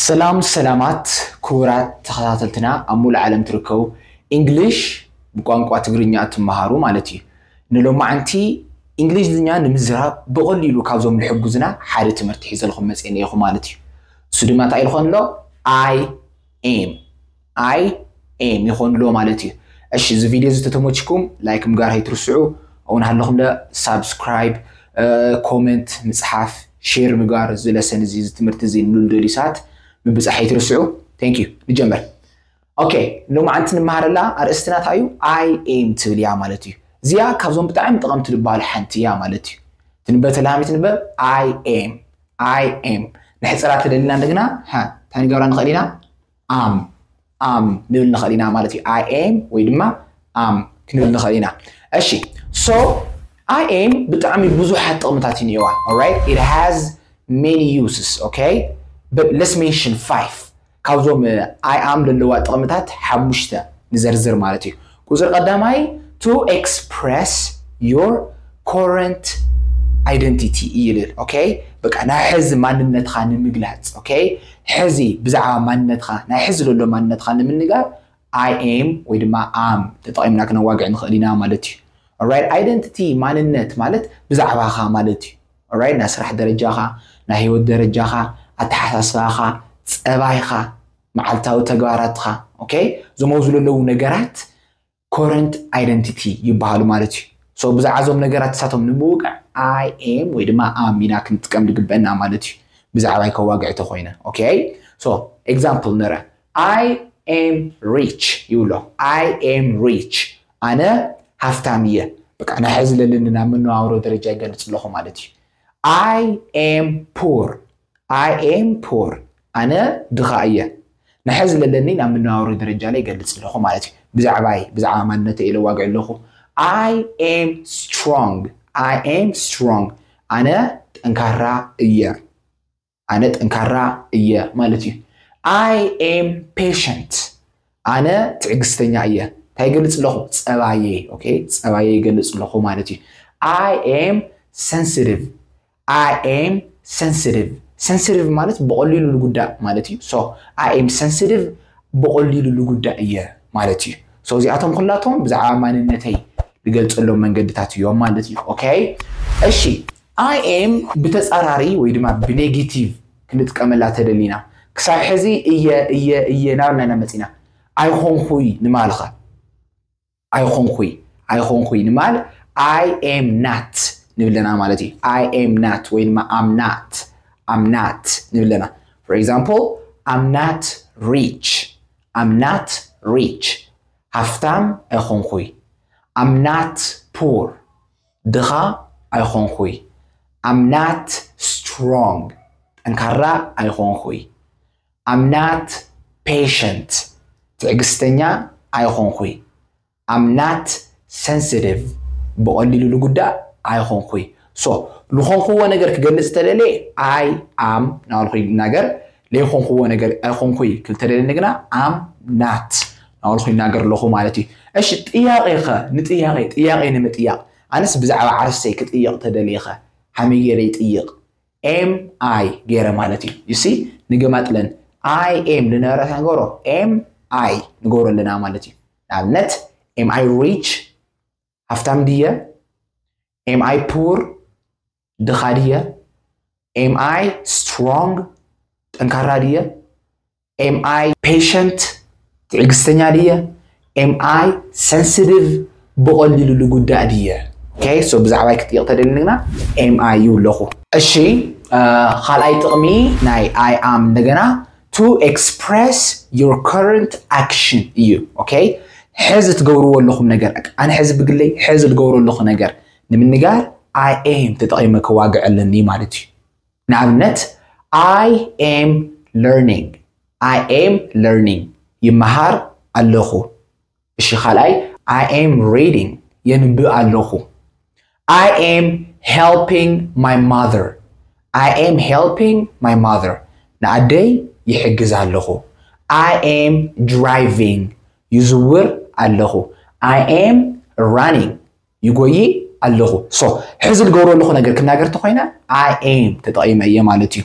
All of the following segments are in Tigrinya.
ሰላም ሰላማት ክቡራት ተኸታተልትና ኣብ ሙሉእ ዓለም ትርከቡ፣ እንግሊሽ ብቋንቋ ትግርኛ እትመሃሩ ማለት እዩ። ንሎማዓንቲ እንግሊዝኛ ንምዝራብ ብቐሊሉ ካብዞም ዝሕግዙና ሓደ ትምህርቲ ሒዘልኩም መፅኤ እኒኤኹ ማለት እዩ። እሱ ድማ እንታይ ይኾን ኣሎ? I am I am ይኾን ኣሎ ማለት እዩ። እሺ፣ እዚ ቪድዮ እዚ ተተመችኩም ላይክ ምግባር ኣይትርስዑ። እውን ሃለኹም ለ ሳብስክራይብ፣ ኮመንት ምፅሓፍ፣ ሼር ምግባር፣ እዚ ለሰን እዚ፣ እዚ ትምህርቲ እዚ ንልደልዩ ሰባት ምብፃሕ ኣይትርስዑ። Thank you። ንጀምር። ኦኬ፣ ሎማዓንቲ ንመሃረላ ኣርእስትና እንታይ እዩ? I am ትብል እያ ማለት እዩ። እዚኣ ካብዞም ብጣዕሚ ጠቐምቲ ዝበሃሉ ሓንቲ እያ ማለት እዩ። ትንበብ ተላሚት ንበብ። I am I am። ንሕፅራ ተደሊና እንደገና እንታይ ንገብራ ንኽእል ኢና? Am am ንብል ንኽእል ኢና ማለት እዩ። I am ወይ ድማ am ክንብል ንኽእል ኢና። እሺ፣ so I am ብጣዕሚ ብዙሓት ጥቕምታት እኒኦዋ። Alright, it has many uses, okay? But let's mention five. ካብዞም I am ዘለዋ ጥቕምታት ሓሙሽተ ንዘርዝር ማለት እዩ። ቁፅሪ ቀዳማይ፣ to express your current identity ይብል። ኦኬ፣ በቃ ናይ ሕዚ ማንነትካ ንምግላፅ። ኦኬ፣ ሕዚ ብዛዕባ ማንነትካ፣ ናይ ሕዚ ዘሎ ማንነትካ ንምንጋር I am ወይ ድማ am ተጠቒምና ክነዋግዕ ንኽእል ኢና ማለት እዩ። Alright, identity ማንነት ማለት ብዛዕባኻ ማለት እዩ። Alright፣ ናይ ስራሕ ደረጃኻ፣ ናይ ህይወት ደረጃኻ፣ ኣተሓሳስባኻ፣ ፀባይኻ፣ መዓልታዊ ተግባራትካ፣ ኦኬ፣ እዞም ኣብዚ ዘለዉ ነገራት current identity ይበሃሉ ማለት እዩ። So ብዛዕባ እዞም ነገራት ንሳቶም ንምውቃዕ I am ወይ ድማ am ኢና ክንጥቀም ዝግበአና ማለት እዩ። ብዛዕባይ ከዋግዕ ተኾይነ። ኦኬ፣ so example ንረ። I am rich ይብሎ። I am rich፣ ኣነ ሃፍታም እየ። በቃ ናይ ሕዚ ዘለኒ ናይ መነባብሮ ደረጃ ይገልፅ ኣለኹ ማለት እዩ። I am poor I am poor፣ ኣነ ድኻ እየ። ናይ ሕዚ ዘለኒ ናይ መነባብሮ ደረጃ ላይ ይገልፅ ኣለኹ ማለት እዩ። ብዛዕባይ፣ ብዛዕባ ማንነተይ ኢለ ዋግዕ ኣለኹ። I am strong I am strong፣ ኣነ ጠንካራ እየ። ኣነ ጠንካራ እየ ማለት እዩ። I am patient፣ ኣነ ትዕግስተኛ እየ። እንታይ ይገልፅ ኣለኹ? ፀባየይ። ኦኬ፣ ፀባየይ ይገልፅ ኣለኹ ማለት እዩ። I am sensitive I am sensitive sensitive ማለት ብቐሊሉ ዝጉዳእ ማለት እዩ። So I am sensitive፣ ብቐሊሉ ዝጉዳእ እየ ማለት እዩ። So እዚኣቶም ኩላቶም ብዛዕባ ማንነተይ ዝገልፀሎም መንገድታት እዮም ማለት እዩ። ኦኬ፣ እሺ፣ I am ብተፃራሪ ወይ ድማ ብኔጌቲቭ ክንጥቀመላ ተደሊና፣ ክሳብ ሕዚ እየ እየ እየ ናብልና ኢና መፂና። ኣይኾንኹይ ንማልኸ ኣይኾንኹይ ኣይኾንኹይ ንማል I am not ንብለና ማለት እዩ። I am not ወይ ድማ I'm not I'm not ንብለና። For example, I'm not rich I'm not rich፣ ሃፍታም ኣይኾንኹይ። I'm not poor፣ ድኻ ኣይኾንኹይ። I'm not strong፣ ጠንካራ ኣይኾንኹይ። I'm not patient፣ ትዕግስተኛ ኣይኾንኹይ። I'm not sensitive፣ ብቐሊሉ ዝጉዳእ ኣይኾንኹይ። So ዝኾንኩዎ ነገር ክገልፅ ተደልየ I am ናበልኩ ይናገር፣ ለይኾንኩዎ ነገር ኣይኾንኩይ ክብል ተደልየኒ ግና I'm not ናበልኩ ይናገር ኣለኹ ማለት እዩ። እሺ፣ ጥያቄ ኸ? ንጥያቄ ጥያቄ ንምጥያቕ፣ ኣነስ ብዛዕባ ዓርሰይ ክጥይቕ ተደልየ ኸ? ሃመይ ገይረ ይጥይቕ? Am I ገይረ ማለት እዩ። You see፣ ንገማጥለን I am ዝነበረ ንገብሮ am I ንገብሮ ኣለና ማለት እዩ። ንኣብነት am I rich፣ ሃፍታም ድየ? Am I poor፣ ድኻ ድየ? Am I strong፣ ጠንካራ ድየ? Am I patient፣ ትዕግስተኛ ድየ? Am I sensitive፣ ብቐሊሉ ዝጉዳእ ድየ? Okay፣ so ብዛዕባይ ክጥይቕ ተደልየኒ ግና am I ይብለኹ። እሺ፣ ካልኣይ ጥቕሚ ናይ I am እንደገና to express your current action እዩ። Okay፣ ሕዚ ትገብርዎ ኣለኹም ነገር፣ ኣነ ሕዚ ብግለይ ሕዚ ዝገብሮ ኣለኹ ነገር ንምንጋር I am ተጠቒመ ከዋግዕ ኣለኒ ማለት እዩ። ንኣብነት I am learning I am learning ይመሃር ኣለኹ። እሺ፣ ካልኣይ I am reading የንብብ ኣለኹ። I am helping my mother I am helping my mother ንኣደይ ይሕግዝ ኣለኹ። I am driving ይዝውር ኣለኹ። I am running ይጎይ ኣለኹ። So ሕዚ ዝገብሮ ኣለኹ ነገር ክናገር ተኾይነ I am ተጠቒመ እየ ማለት እዩ።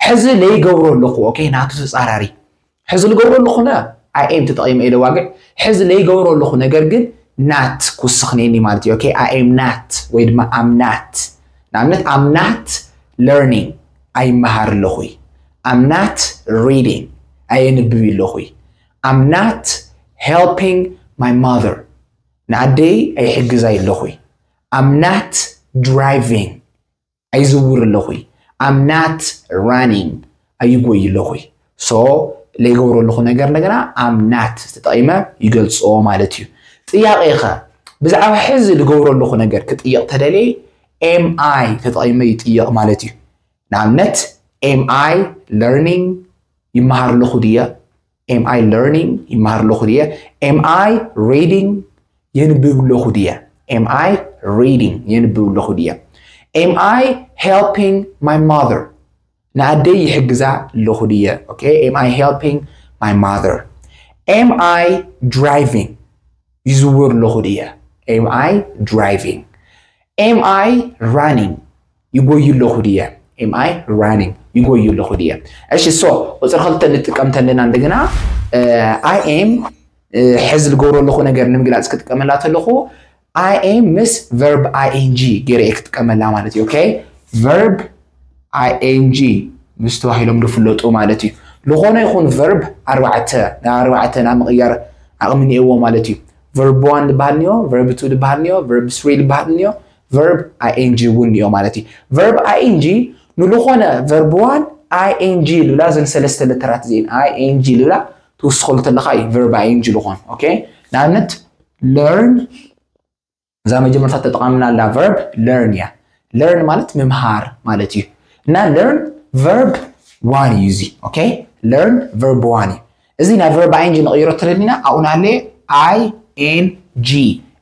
ሕዚ ለይገብሮ ኣለኹ okay ናቱ ተፃራሪ ሕዚ ልገብሮ ኣለኹ ነ I am ተጠቒመ ኢለ ዋግዕ ሕዚ ለይገብሮ ኣለኹ ነገር ግን not ክውስኽ ነኒ ማለት እዩ okay I am not ወይ ድማ I'm not ንኣብነት I'm not learning ኣይመሃር ኣለኹ I'm not reading ኣየንብብ ኣለኹ I'm not helping my mother ንኣደይ ኣይሕግዛይ ኣለኹ I'm not driving ኣይዝውር ኣለኹ I'm not running ኣይጎይ ኣለኹ so ለይገብሮ ኣለኹ ነገር እንደገና I'm not ተጠቒመ ይገልፅኦ ማለት እዩ ጥያቄ ከ ብዛዕባ ሕዚ ልገብሮ ኣለኹ ነገር ክጥየቕ ተደልየ am I ተጠቒመ ይጥየቕ ማለት እዩ ንኣብነት am I learning ይመሃር ኣለኹ ድየ am I learning ይመሃር ኣለኹ ድየ am I reading የንብብ ኣለኹ ድየ am I reading የንብብ ኣለኹ ድየ am I helping my mother ንኣደይ ይሕግዛ ኣለኹ ድየ okay am I helping my mother am I driving ይዝውር ኣለኹ ድየ am I driving am I running ይጎዩ ኣለኹ ድየ am I running ይጎዩ ኣለኹ ድየ እሺ so ቁፅሪ ክልተ ንጥቀም ተለና እንደገና I am ሕዚ ልገብሮ ኣለኹ ነገር ንምግላፅ ክጥቀመላ ተለኹ I am ምስ verb ing ገይረ እየ ክጥቀመላ ማለት እዩ okay verb ing ምስ ተባሂሎም ዝፍለጡ ማለት እዩ ዝኾነ ይኹን verb ኣርባዕተ ናብ ኣርባዕተ ናብ ምቕያር ዓቕሚ እኒኤዎ ማለት እዩ verb one ዝበሃል እኒኦ verb two ዝበሃል እኒኦ verb three ዝበሃል እኒኦ verb ing እውን እኒኦ ማለት እዩ verb ing ንልኾነ verb one ing ልብላ ዘን ሰለስተ ለተራት እዚአን ing ልብላ ትውስኸሉ ተለኻ እዩ verb ing ዝኾን okay ንኣብነት learn እዛ መጀመርታ ተጠቓምና ኣላ verb learn እያ learn ማለት ምምሃር ማለት እዩ እና learn verb one እዩ እዚ okay learn verb one እዩ እዚ ናይ verb ing ንቕይሮ ተደሊና ኣብኡ ናለ ing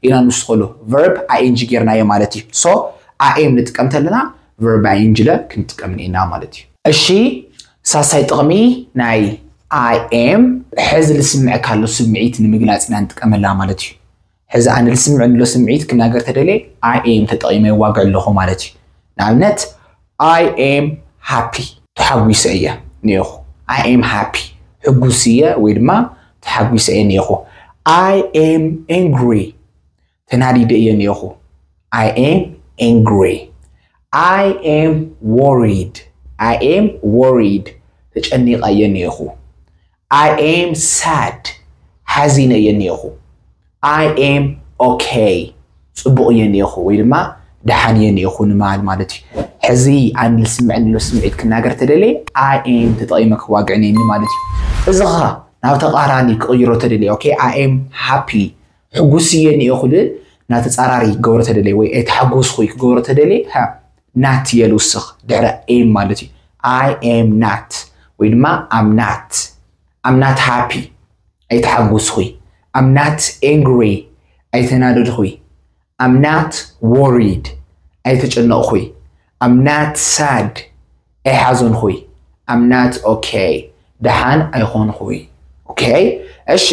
ኢና ንውስኸሉ verb ing ጌርናዮ ማለት እዩ so am ንጥቀም ተለና verb ing ለ ክንጥቀም ንኢና ማለት እዩ እሺ ሳሳይ ጥቕሚ ናይ am ሕዚ ልስምዕ ካሎ ስምዒት ንምግላፅ ኢና ንጥቀመላ ማለት እዩ ሕዚ ኣነ ልስምዕ ንሎ ስምዒት ክናገር ተደልየ am ተጠቒመ ይዋግዕ ኣለኹ ማለት እዩ ንኣብነት I am happy ተሓጒሰ እየ ኒኹ I am happy ሕጉስ እየ ወይ ድማ ተሓጒሰ እየ ኒኹ I am angry ተናዲደ እየ ኒኹ I am angry I am worried I am worried ተጨኒቐ እየ ኒኹ I am sad ሓዚነ እየ ኒኹ I am okay ፅቡቕ እየ ኒኹ ወይ ድማ ደሓን እየ ኒኹ ንማል ማለት እዩ ሕዚ ኣን ልስምዕ ንሎ ስምዒት ክናገር ተደለየ I am ተጠቒመ ክዋግዕ ነኒ ማለት እዩ እዚ ኸ ናብ ተቓራኒ ክቕይሮ ተደለየ okay I am happy ሕጉስ እየ ኒኹ ል ናተፃራሪ ክገብሮ ተደለየ ወይ ኣይተሓጎስኹ ክገብሮ ተደለየ not እየ ልውስኽ ድሕሪ am ማለት እዩ I am not ወይ ድማ I'm not I'm not happy ኣይተሓጎስኹ I'm not angry ኣይተናደድኹ I'm not worried ኣይተጨነቕኹ I'm not sad ኣይሓዘንኹ I'm not okay ደሓን ኣይኾንኹ okay እሺ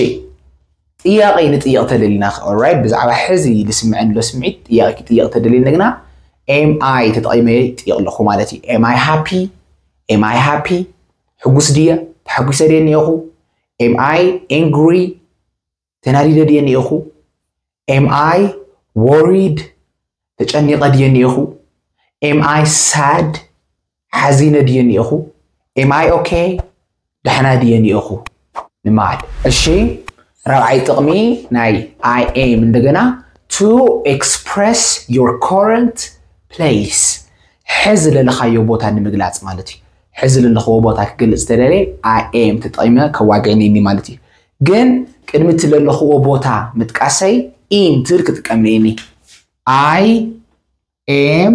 ጥያቄ ንጥየቕ ተደሊና right ብዛዕባ ሕዚ ዝስምዐን ሎ ስምዒት ጥያቄ ክጥየቕ ተደሊና ግና am I ተጠቒመ ጥየቕ ኣለኹ ማለት እዩ am I happy am I happy ሕጉስ ድየ ተሓጒሰ ድየ እኒኦኹ am I angry ተናዲደ ድየ እኒኦኹ am I worried ተጨኒቐ ድየ እኒኦኹ am I sad ሓዚነ ድየ እኒኦኹ am I okay ደሕና ድየ እኒኦኹ ንማል እሺ ራብዓይ ጥቕሚ ናይ I am እንደገና to express your current place ሕዚ ለለኻዮ ቦታ ንምግላፅ ማለት እዩ ሕዚ ለለኽዎ ቦታ ክገልፅ ተደለ I am ተጠቒመ ከዋግዕኒ እኒ ማለት እዩ ግን ቅድሚ እቲ ለለኽዎ ቦታ ምጥቃሰይ in ትብል ክጥቀም እኒ I am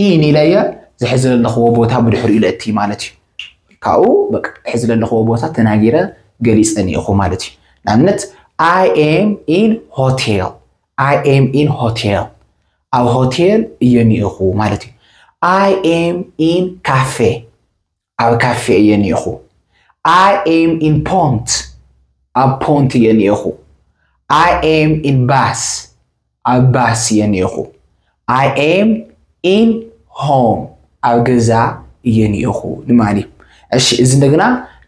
in ኢለየ ዝሕዚ ዘለኽዎ ቦታ ብድሕሪኡ ለእቲ ማለት እዩ ካብኡ ሕዚ ዘለኽዎ ቦታ ተናጊረ ገሊፀ ኒኢኹ ማለት እዩ ንኣብነት I am in hotel I am in hotel ኣብ ሆቴል እየ ኒኢኹ ማለት እዩ I am in cafe ኣብ ካፌ እየ ኒኢኹ I am in pont ኣብ ፖንት እየ ኒኢኹ I am in bus ኣብ ባስ እየ ኒኢኹ I am in home ኣብ ገዛ እየ ኒኦኹ ንማሊ። እሺ፣ እዚ እንደገና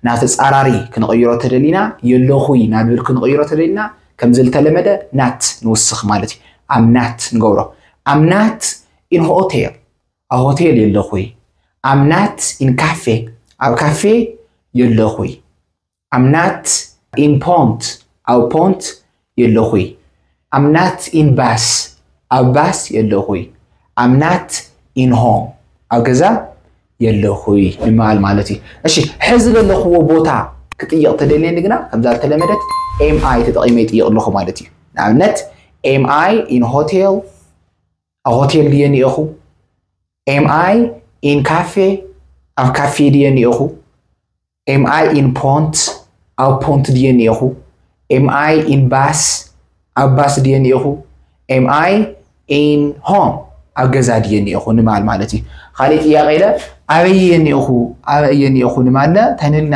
ናብ ተጻራሪ ክንቕይሮ ተደሊና፣ የለኹይ ናብ ዝብል ክንቕይሮ ተደሊና፣ ከምዚ ዝተለመደ not ንውስኽ ማለት እዩ። I'm not ንገብሮ። I'm not in hotel፣ ኣብ ሆቴል የለኹይ። I'm not in cafe፣ ኣብ ካፌ የለኹይ። I'm not in pont፣ ኣብ ፖንት የለኹይ። I'm not in bus፣ ኣብ ባስ የለኹይ። I'm not in home፣ ኣብ ገዛ የለኹይ ንምባል ማለት እዩ። እሺ፣ ሕዚ ዘለኽዎ ቦታ ክጥይቕ ተደልየኒ ግና፣ ከምዛ ዝተለመደት am I ተጠቒመ ይጥይቕ ኣለኹ ማለት እዩ። ንኣብነት፣ am I in hotel፣ ኣብ ሆቴል ድየ ኒኦኹ? Am I in cafe፣ ኣብ ካፌ ድየ ኒኦኹ? Am I in pont፣ ኣብ ፖንት ድየ ኒኦኹ? Am I in bus፣ ኣብ ባስ ድየ ኒኦኹ? Am I in home፣ ኣብ ገዛ ድየ ኒኦኹ ንምባል ማለት እዩ። ካልእ ጥያቄ ኢለ፣ ኣበይ እየ ኒኦኹ? ኣበይ እየ ኒኦኹ ንምባል እንታይ ንብል ኢና?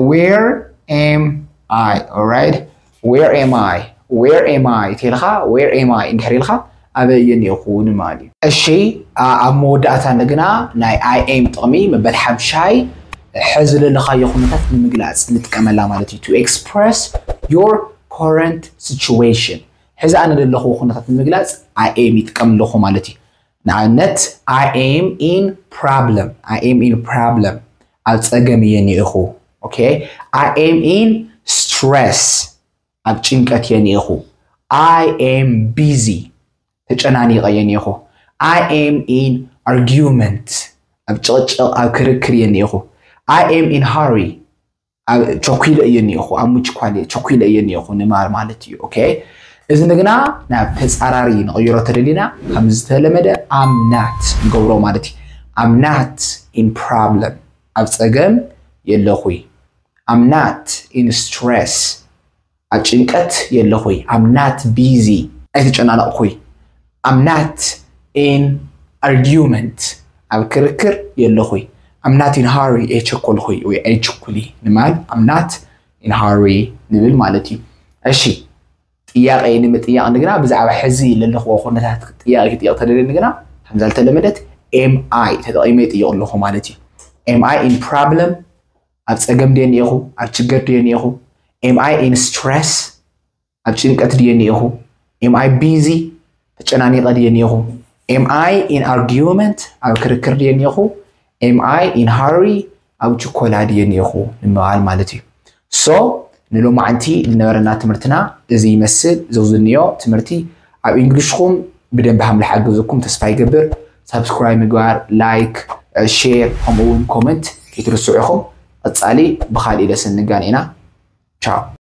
Where am I? Alright? Where am I? Where am I? ተልኻ where am I እንድሕር ኢልካ ኣበይ እየ ኒኦኹ ንምባል እዩ። እሺ፣ ኣብ መወዳእታ እንደገና ናይ I am ጥቕሚ መበል ሓምሻይ ሕዚ ዘለኻዮ ኩነታት ንምግላፅ ንጥቀመላ ማለት እዩ። To express your current situation፣ ሕዚ ኣነ ዘለኹዎ ኩነታት ንምግላፅ I am ይጥቀም ኣለኹ ማለት እዩ። ንኣብነት I am in problem፣ I am in problem፣ ኣብ ፀገም እየ ኒኦኹ። Okay? I am in stress፣ ኣብ ጭንቀት እየ ኒኦኹ። I am busy፣ ተጨናኒቐ እየ ኒኦኹ። I am in argument፣ ኣብ ጭቕጭቕ ኣብ ክርክር እየ ኒኦኹ። I am in hurry፣ ኣብ ቸኩለ እየ ኒኦኹ፣ ኣብ ምችኳል እየ ቸኩለ እየ ኒኦኹ ንምባል ማለት እዩ። Okay? እዚ እንደገና ናብ ተጻራሪ ንቕይሮ ተደሊና፣ ከም ዝተለመደ I'm not ንገብሮ ማለት እዩ። I'm not in problem፣ ኣብ ጸገም የለኹይ። I'm not in stress፣ ኣብ ጭንቀት የለኹይ። I'm not busy፣ ኣይተጨናነቕኹይ። I'm not in argument፣ ኣብ ክርክር የለኹይ። I'm not in hurry፣ ኣይቸኮልኹይ ወይ ኣይችኩሊ ንምባል I'm not in hurry ንብል ማለት እዩ። እሺ፣ ጥያቄ ንምጥያቕ እንደገና ብዛዕባ ሕዚ ዘለኽዎ ኩነታት ጥያቄ ክጥየቕ ተደልየኒ ግና፣ ከምዛ ዝተለመደት am I ተጠቒመ ይጥይቕ ኣለኹ ማለት እዩ። Am I in problem፣ ኣብ ጸገም ድየ ኒኦኹ? ኣብ ችግር ድየ ኒኦኹ? Am I in stress፣ ኣብ ጭንቀት ድየ ኒኦኹ? Am I busy፣ ተጨናኒቐ ድየ ኒኦኹ? Am I in argument፣ ኣብ ክርክር ድየ ኒኦኹ? Am I in hurry፣ ኣብ ችኮላ ድየ ኒኦኹ ንምባል ማለት እዩ። So ንሎማዓንቲ ዝነበረና ትምህርትና እዚ ይመስል። ዘውዝንዮ ትምህርቲ ኣብ እንግሊሽኩም ብደንብ ሃም ዝሓገዘኩም ተስፋ ይገብር። ሳብስክራይብ ምግባር፣ ላይክ፣ ሼር፣ ከምኡ እውን ኮመንት ከይትርስዑ ኢኹም። ቀጻሊ ብኻሊእ ለስን ንጋን ኢና። ቻው።